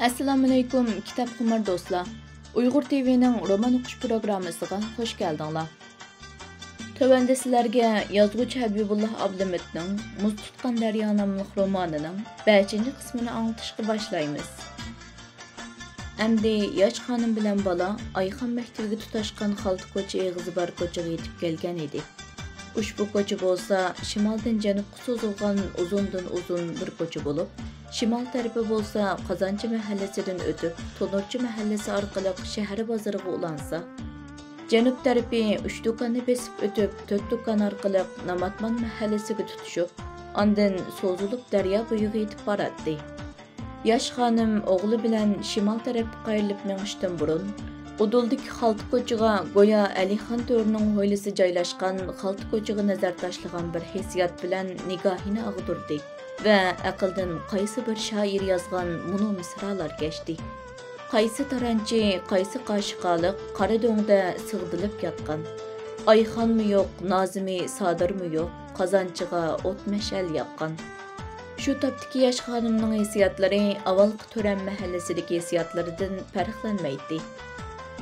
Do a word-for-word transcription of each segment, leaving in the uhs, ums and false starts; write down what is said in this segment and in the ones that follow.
ئەسسالامۇئەلەيكۇم، كىتابخۇمار دوستلار! ئۇيغۇر تىۋىنىڭ رومان ئوقۇش پروگراممىسىغا خۇش كەلدىڭلار. تۆۋەندە سىلەرگە يازغۇچى ھەبىبۇللا ئابلىمىتنىڭ مۇز تۇتقان دەريا ناملىق رومانىنىڭ بەشىنچى قىسمىنى ئاڭلىتىشقا باشلايمىز. ئەمدى ياش خانىم بىلەن بالا ئايخان مەكتىۋىگە تۇتاشقان خالتا كوچا ئېغىزى بار كوچىغا يېتىپ كەلگەن ئىدى. ئۇشبۇ كوچا بولسا شىمالدىن جەنۇبقا سوزۇلغان ئۇزۇندىن ئۇزۇن بىر كوچا بولۇپ، شىمال تەرىپى بولسا قازانچى مەھەللىسىدىن ئۆتۈپ، تونۇرچى مەھەللىسى ئارقىلىق شەھەر بازىرىغا ئۇلانسا، جەنۇب تەرىپى ئۈچ دۇكاننى بېسىپ ئۆتۈپ، تۆت دۇكان ئارقىلىق ناماتمان مەھەللىسىگە تۇتىشىپ، ئاندىن سوزۇلۇپ دەريا بويىغا يېتىپ باراتتى. ياش خانىم ئوغلى بىلەن شىمال تەرەپكە قايرىلىپ مېڭىشتىن بۇرۇن، ئۇدۇلدىكى خالتا كوچىغا گويا ئەلىخان تۆرىنىڭ ھويلىسى جايلاشقان خالتا كوچىغا نەزەر تاشلىغان بىر ھېسسىيات بىلەن نىگاھىنى ئاغدۇردى ۋە ئەقلىدىن قايسى بىر شائىر يازغان مۇنۇ مىسرالار كەچتى. قايسى تارانچى، قايسى قاشىقالىق قارا دۆڭدە سىغدىلىپ ياتقان. ئايخانمۇ يوق، نازىمى، سادىرمۇ يوق، قازانچىغا ئوت مەشئەل ياققان. شۇ تاپتىكى ياش خانىمنىڭ ھېسسىياتلىرى ئاۋۋالقى تۆرەم مەھەللىسىدىكى ھېسسىياتلىرىدىن پەرقلەنمەيتتى.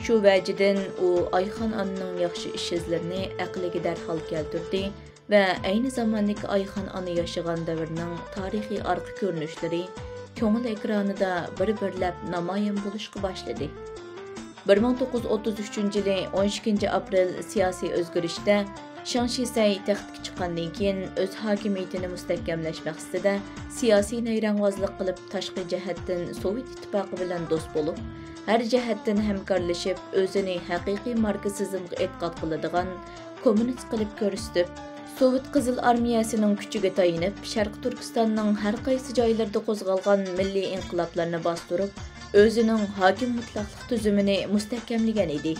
شۇ ۋەجىدىن ئۇ ئايخان ئانىنىڭ ياخشى ئىش-ئىزلىرىنى ئەقلىگە دەرھال كەلتۈردى ۋە ئەينى زاماندىكى ئايخان ئانا ياشىغان دەۋرنىڭ تارىخىي ئارقا كۆرۈنۈشلىرى كۆڭۈل ئېكرانىدا بىر-بىرلەپ نامايان بولۇشقا باشلىدى. بىر مىڭ توققۇز يۈز ئوتتۇز ئۈچىنچى يىلى ئون ئىككىنچى ئاپرېل سىياسىي ئۆزگىرىشتە شېڭ شىسەي تەختكە چىققاندىن كېيىن، ئۆز ھاكىمىيىتىنى مۇستەھكەملەش مەقسىتىدە سىياسىي نەيرەڭۋازلىق قىلىپ، تاشقى جەھەتتىن سوۋېت ئىتتىپاقى بىلەن دوست بولۇپ، ھەر جەھەتتىن ھەمكارلىشىپ، ئۆزىنى ھەقىقىي ماركسىزمغا ئېتىقاد قىلىدىغان كوممۇنىست قىلىپ كۆرسىتىپ، سوۋېت قىزىل ئارمىيەسىنىڭ كۈچىگە تايىنىپ، شەرقىي تۈركىستاننىڭ ھەر قايسى جايلىرىدا قوزغالغان مىللىي ئىنقىلابلارنى باستۇرۇپ، ئۆزىنىڭ ھاكىم مۇتلەقلىق تۈزۈمىنى مۇستەھكەملىگەن ئىدى.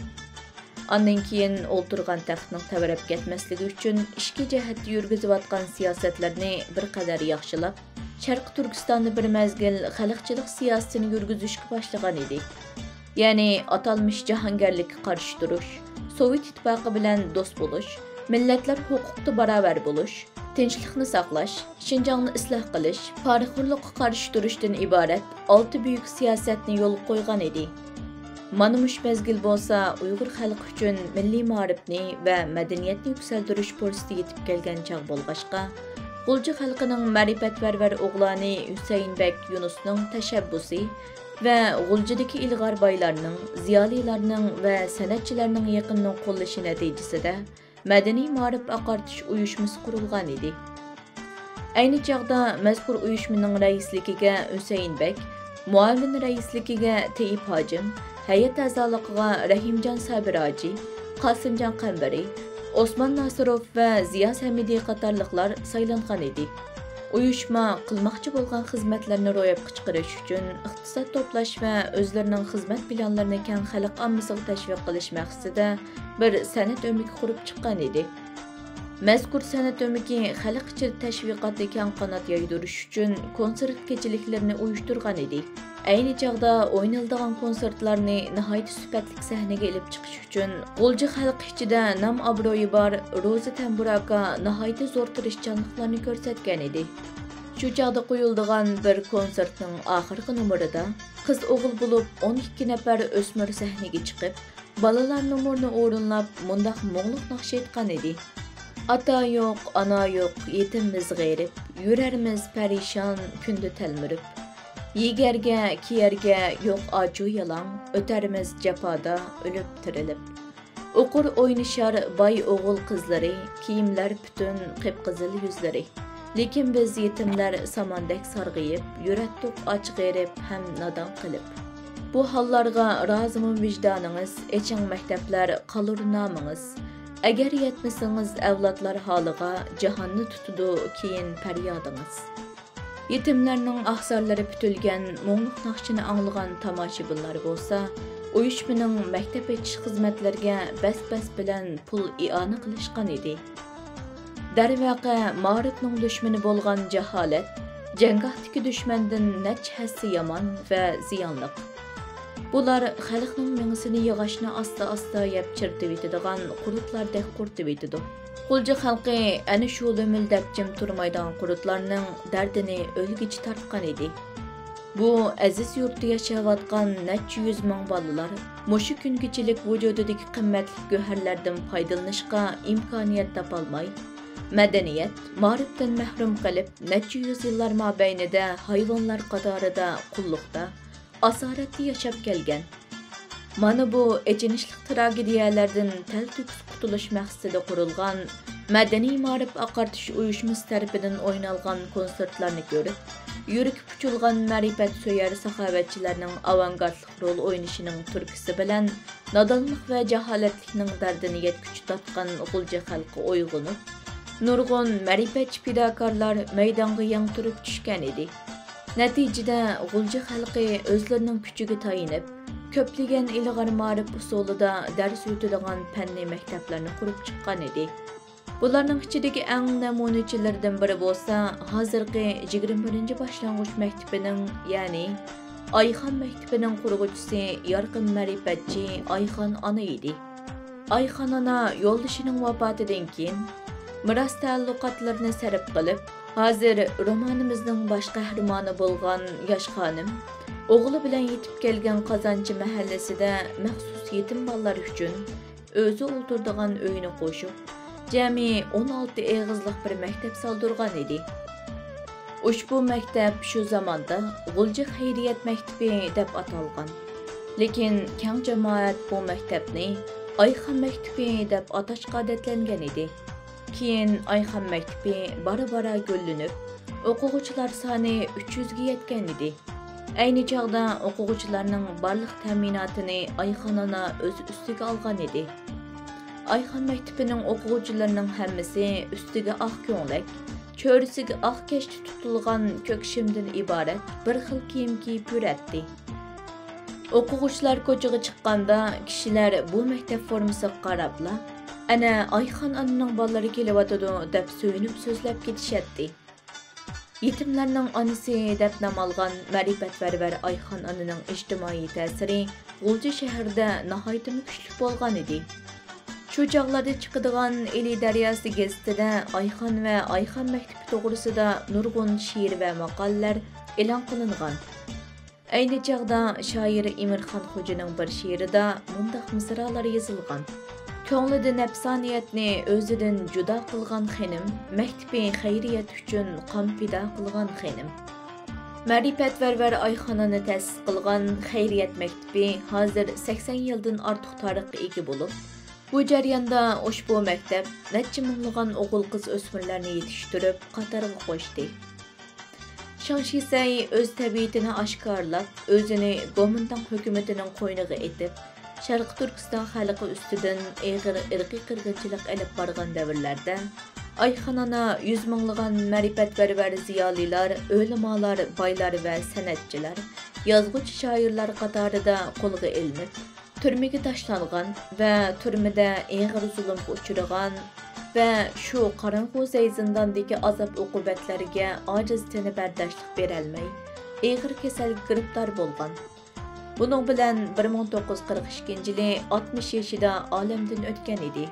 ئاندىن كېيىن ئولتۇرغان تەختنىڭ تەۋرەپ كەتمەسلىكى ئۈچۈن ئىچكى جەھەتتە يۈرگۈزۈۋاتقان سىياسەتلىرىنى بىر قەدەر ياخشىلاپ، شەرقىي تۈركىستاندا بىر مەزگىل خەلقچىلىك سىياسىتىنى يۈرگۈزۈشكە باشلىغان ئىدى. يەنى ئاتالمىش جاھانگەرلىككە قارشى تۇرۇش، سوۋېت ئىتتىپاقى بىلەن دوست بولۇش، مىللەتلەر ھوقۇقتا باراۋەر بولۇش، تىنچلىقنى ساقلاش، شىنجاڭنى ئىسلاھ قىلىش، پارىخورلۇققا قارشى تۇرۇشتىن ئىبارەت ئالتە بۈيۈك سىياسەتنى يولغا قويغان ئىدى. مانا مۇشۇ مەزگىل بولسا ئۇيغۇر خەلقى ئۈچۈن مىللىي مائارىپنى ۋە مەدەنىيەتنى يۈكسەلدۈرۈش پۇرسىتى يېتىپ كەلگەن چاغ بولغاچقا، غۇلجا خەلقىنىڭ مەرىپەتپەرۋەر ئوغلانى ھۈسەيىن بەگ يۇنۇسنىڭ تەشەببۇسى ۋە غۇلجىدىكى ئىلغار بايلارنىڭ، زىيالىيلارنىڭ ۋە سەنئەتچىلەرنىڭ يېقىنىدىن قوللىشى نەتىجىسىدە، مەدەنىي مائارىپ ئاقارتىش ئۇيۇشمىسى قۇرۇلغان ئىدى. ئەينى چاغدا مەزكۇر ئۇيۇشمىنىڭ رەئىسلىكىگە ھۈسەيىن بەگ، مۇئاۋىن رەئىسلىكىگە تېيىپ ھاجىم، ھەيئەت ئەزالىقىغا رەھىمجان سابىر ھاجى، قاسىمجان قەمبىرى، ئوسمان ناسىروف ۋە زىيا سەمىدى قاتارلىقلار سايلانغان ئىدى. ئۇيۇشما قىلماقچى بولغان خىزمەتلىرىنى روياپقا چىقىرىش ئۈچۈن ئىقتىساد توپلاش ۋە ئۆزلىرىنىڭ خىزمەت پىلانلىرىنى كەڭ خەلق ئاممىسىغا تەشۋىق قىلىش مەقسىتىدە بىر سەنئەت ئۆمىكى قۇرۇپ چىققان ئىدى. مەزكۇر سەنئەت ئۆمىكى خەلق ئىچىدە تەشۋىقاتنى كەڭ قانات يايدۇرۇش ئۈچۈن كونسېرت كېچىلىكلىرىنى ئۇيۇشتۇرغان ئىدى. ئەينى چاغدا ئوينىلىدىغان كونسېرتلارنى ناھايىتى سۈپەتلىك سەھنىگە ئېلىپ چىقىش ئۈچۈن غۇلجا خەلقى ئىچىدە نام-ئابرۇيى بار روزى تەمبۇر ئاكا ناھايىتى زور تىرىشچانلىقلارنى كۆرسەتكەن ئىدى. شۇ چاغدا قويۇلىدىغان بىر كونسېرتنىڭ ئاخىرقى نومۇرىدا قىز-ئوغۇل بولۇپ ئون ئىككى نەپەر ئۆسمۈر سەھنىگە چىقىپ، بالىلار نومۇرىنى ئورۇنلاپ، مۇنداق مۇڭلۇق ناخشا ئېيتقان ئىدى: «ئاتا يوق، ئانا يوق، يېتىممىز غېرىب، يۈرەرمىز پەرىشان كۈندە تەلمۈرۈپ. يېگەرگە، كىيەرگە يوق ئاچۇ يالاڭ، ئۆتەرمىز جاپادا ئۆلۈپ تىرىلىپ. ئوقۇر ئوينىشار باي ئوغۇل قىزلىرى، كىيىملەر پۈتۈن قىپقىزىل يۈزلىرى. لېكىن بىز يېتىملەر ساماندەك سارغىيىپ، يۈرەتتۇق ئاچ غېرىب ھەم نادان قېلىپ. بۇ ھاللارغا رازىمۇ ۋىجدانىڭىز؟ ئېچىڭ مەكتەپلەر، قالۇر نامىڭىز. ئەگەر يەتمىسىڭىز ئەۋلادلار ھالىغا، جاھاننى تۇتىدۇ كېيىن پەريادىڭىز.» يېتىملەرنىڭ ئاھ-زارلىرى پۈتۈلگەن مۇڭلۇق ناخشىنى ئاڭلىغان تاماشىبىنلار بولسا، ئۇيۇشمىنىڭ مەكتەپ ئېچىش خىزمەتلىرىگە بەس-بەس بىلەن پۇل ئىئانە قىلىشقان ئىدى. دەرۋەقە، مائارىپنىڭ دۈشمىنى بولغان جاھالەت جەڭگاھتىكى دۈشمەندىن نەچچە ھەسسە يامان ۋە زىيانلىق. بۇلار خەلقنىڭ مېڭىسىنى ياغاچنى ئاستا-ئاستا يەپ چىرىتىۋېتىدىغان قۇرتلاردەك قۇرۇتۇۋېتىدۇ. غۇلجا خەلقى ئەنە شۇ لۆمۈلدەپ جىم تۇرمايدىغان قۇرتلارنىڭ دەردىنى ئۆلگۈچە تارتقان ئىدى. بۇ ئەزىز يۇرتتا ياشاۋاتقان نەچچە يۈز مىڭ بالىلار مۇشۇ كۈنگىچىلىك ۋۇجۇدىدىكى قىممەتلىك گۆھەرلەردىن پايدىلىنىشقا ئىمكانىيەت تاپالماي، مەدەنىيەت، مائارىپتىن مەھرۇم قېلىپ، نەچچە يۈز يىللار مابەينىدە ھايۋانلار قاتارىدا قۇللۇقتا، ئاسارەتتە ياشاپ كەلگەن. مانا بۇ ئېچىنىشلىق تراگېدىيەلەردىن تەلتۆكۈس قۇتۇلۇش مەقسىتىدە قۇرۇلغان مەدەنىي مائارىپ ئاقارتىش ئۇيۇشمىسى تەرىپىدىن ئوينالغان كونسېرتلارنى كۆرۈپ، يۈرىكى پۇچۇلغان مەرىپەتسۆيەر ساخاۋەتچىلەرنىڭ ئاۋانگارتلىق رول ئوينىشىنىڭ تۈرتكىسى بىلەن نادانلىق ۋە جاھالەتلىكنىڭ دەردىنى يەتكۈچە تارتقان غۇلجا خەلقى ئويغىنىپ، نۇرغۇن مەرىپەتچى پىداكارلار مەيدانغا يەڭ تۈرۈپ چۈشكەن ئىدى. نەتىجىدە، غۇلجا خەلقى ئۆزلىرىنىڭ كۈچىگە تايىنىپ، كۆپلىگەن ئىلغار مائارىپ ئۇسۇلىدا دەرس ئۆتىدىغان پەننىي مەكتەپلەرنى قۇرۇپ چىققان ئىدى. بۇلارنىڭ ئىچىدىكى ئەڭ نەمۇنىچىلىرىدىن بىرى بولسا، ھازىرقى يىگىرمە بىرىنچى باشلانغۇچ مەكتىپىنىڭ، يەنى ئايخان مەكتىپىنىڭ قۇرغۇچىسى يارقىن مەرىپەتچى ئايخان ئانا ئىدى. ئايخان ئانا يولدىشىنىڭ ۋاپاتىدىن كېيىن، مىراس تەئەللۇقاتلىرىنى سەرپ قىلىپ، ھازىر رومانىمىزنىڭ باش قەھرىمانى بولغان ياش خانىم ئوغلى بىلەن يېتىپ كەلگەن قازانچى مەھەللىسىدە مەخسۇس يېتىم بالىلار ئۈچۈن ئۆزى ئولتۇرىدىغان ئۆينى قوشۇپ، جەمئىي ئون ئالتە ئېغىزلىق بىر مەكتەپ سالدۇرغان ئىدى. ئۇشبۇ مەكتەپ شۇ زاماندا غۇلجا خەيرىيەت مەكتىپى دەپ ئاتالغان. لېكىن كەڭ جامائەت بۇ مەكتەپنى ئايخان مەكتىپى دەپ ئاتاشقا ئادەتلەنگەن ئىدى. كېيىن ئايخان مەكتىپى بارا-بارا گۈللىنىپ، ئوقۇغۇچىلار سانى ئۈچ يۈزگە يەتكەن ئىدى. ئەينى چاغدا ئوقۇغۇچىلارنىڭ بارلىق تەمىناتىنى ئايخان ئانا ئۆز ئۈستىگە ئالغان ئىدى. ئايخان مەكتىپىنىڭ ئوقۇغۇچىلىرىنىڭ ھەممىسى ئۈستىگە ئاق كۆڭلەك، چۆرىسىگە ئاق كەشتە تۇتۇلغان كۆك شىمدىن ئىبارەت بىر خىل كىيىم كىيىپ يۈرەتتى. ئوقۇغۇچىلار كوچىغا چىققاندا، كىشىلەر بۇ مەكتەپ فورمىسىغا قاراپلا، «ئەنە، ئايخان ئانىنىڭ بالىلىرى كېلىۋاتىدۇ» دەپ سۆيۈنۈپ سۆزلەپ كېتىشەتتى. يېتىملەرنىڭ ئانىسى دەپ نام ئالغان مەرىپەتپەرۋەر ئايخان ئانىنىڭ ئىجتىمائىي تەسىرى غۇلجا شەھىرىدە ناھايىتىمۇ كۈچلۈك بولغان ئىدى. شۇ چاغلاردا چىقىدىغان ئىلى دەرياسى گېزىتىدە ئايخان ۋە ئايخان مەكتىپى توغرىسىدا نۇرغۇن شېئىر ۋە ماقالىلەر ئېلان قىلىنغان. ئەينى چاغدا شائىر ئىمىرخان خوجىنىڭ بىر شېئىرىدا مۇنداق مىسرالار يېزىلغان: «كۆڭلىدە نەپسانىيەتنى ئۆزىدىن جۇدا قىلغان خېنىم، مەكتىپى خەيرىيەت ئۈچۈن قان پىدا قىلغان خېنىم.» مەرىپەتپەرۋەر ئايخان ئانا تەسىس قىلغان خەيرىيەت مەكتىپى ھازىر سەكسەن يىلدىن ئارتۇق تارىخقا ئىگە بولۇپ، بۇ جەرياندا ئۇشبۇ مەكتەپ نەچچە مىڭلىغان ئوغۇل-قىز ئۆسمۈرلەرنى يېتىشتۈرۈپ، قاتارغا قوشتى. شاڭ شىسەي ئۆز تەبىئىتىنى ئاشكارىلاپ، ئۆزىنى گومىنداڭ ھۆكۈمىتىنىڭ قوينىغا ئېتىپ، شەرقىي تۈركىستان خەلقى ئۈستىدىن ئېغىر ئىرقىي قىرغىنچىلىق ئېلىپ بارغان دەۋرلەردە، ئايخان ئانا يۈز مىڭلىغان مەرىپەتپەرۋەر زىيالىيلار، ئۆلىمالار، بايلار ۋە سەنئەتچىلەر، يازغۇچى شائىرلار قاتارىدا قولغا ئېلىنىپ، تۈرمىگە تاشلانغان ۋە تۈرمىدە ئېغىر زۇلۇمغا ئۇچرىغان ۋە شۇ قاراڭغۇ زەي زىنداندىكى ئازاب-ئوقۇبەتلەرگە ئاجىز تېنى بەرداشلىق بېرەلمەي، ئېغىر كېسەلگە گىرىپتار بولغان. بۇنىڭ بىلەن بىر مىڭ توققۇز يۈز قىرىق ئىككىنچى يىلى ئاتمىش يېشىدا ئالەمدىن ئۆتكەن ئىدى.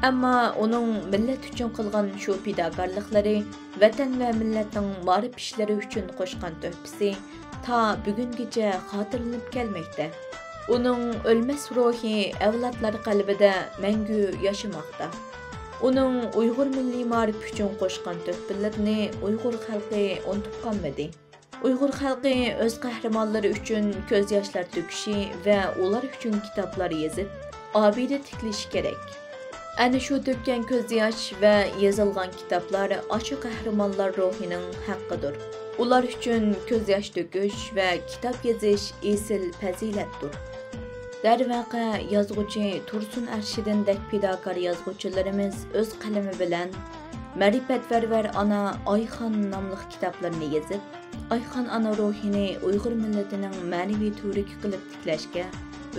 ئەمما ئۇنىڭ مىللەت ئۈچۈن قىلغان شۇ پىداكارلىقلىرى، ۋەتەن ۋە مىللەتنىڭ مائارىپ ئىشلىرى ئۈچۈن قوشقان تۆھپىسى تا بۈگۈنگىچە خاتىرىلىنىپ كەلمەكتە. ئۇنىڭ ئۆلمەس روھى ئەۋلادلار قەلبىدە مەڭگۈ ياشىماقتا. ئۇنىڭ ئۇيغۇر مىللىي مائارىپى ئۈچۈن قوشقان تۆھپىلىرىنى ئۇيغۇر خەلقى ئۇنتۇپ قالمىدى. ئۇيغۇر خەلقى ئۆز قەھرىمانلىرى ئۈچۈن كۆز ياشلار تۆكۈشى ۋە ئۇلار ئۈچۈن كىتابلار يېزىپ، ئابىدە تىكلىشى كېرەك. ئەنە شۇ تۆككەن كۆز ياش ۋە يېزىلغان كىتابلار ئاشۇ قەھرىمانلار روھىنىڭ ھەققىدۇر. ئۇلار ئۈچۈن كۆز ياش تۆكۈش ۋە كىتاب يېزىش ئېسىل پەزىلەتتۇر. دەرۋەقە، يازغۇچى تۇرسۇن ئەرشىدىندەك پىداكار يازغۇچىلىرىمىز ئۆز قەلىمى بىلەن مەرىپەتپەرۋەر ئانا ئايخان ناملىق كىتابلىرىنى يېزىپ، ئايخان ئانا روھىنى ئۇيغۇر مىللىتىنىڭ مەنىۋى تۈۋرۈكى قىلىپ تىكلەشكە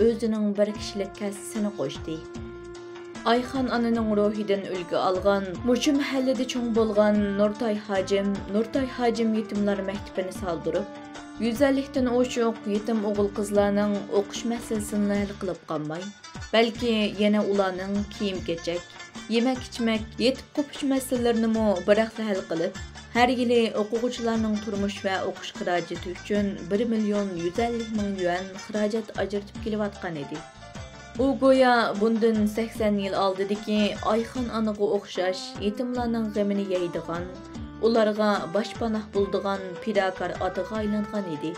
ئۆزىنىڭ بىر كىشىلىك ھەسسىسىنى قوشتى. ئايخان ئانىنىڭ روھىدىن ئۈلگە ئالغان، مۇشۇ مەھەللىدە چوڭ بولغان نۇرتاي ھاجىم، نۇرتاي ھاجىم يېتىملار مەكتىپىنى سالدۇرۇپ، يۈز ئەللىكتىن ئوشۇق يېتىم ئوغۇل-قىزلارنىڭ ئوقۇش مەسىلىسىنىلا ھەل قىلىپ قالماي، بەلكى يەنە ئۇلارنىڭ كىيىم-كېچەك، يېمەك-ئىچمەك، يېتىپ قوپۇش مەسىلىلىرىنىمۇ بىراقلا ھەل قىلىپ، ھەر يىلى ئوقۇغۇچىلارنىڭ تۇرمۇش ۋە ئوقۇش خىراجىتى ئۈچۈن بىر مىليون يۈز ئەللىك مىڭ يۈەن خىراجەت ئاجرىتىپ كېلىۋاتقان ئىدى. ئۇ گويا بۇندىن سەكسەن يىل ئالدىدىكى ئايخان ئانىغا ئوخشاش يېتىملارنىڭ غېمىنى يەيدىغان، ئۇلارغا باشپاناھ بولىدىغان پىداكار ئاتىغا ئايلانغان ئىدى.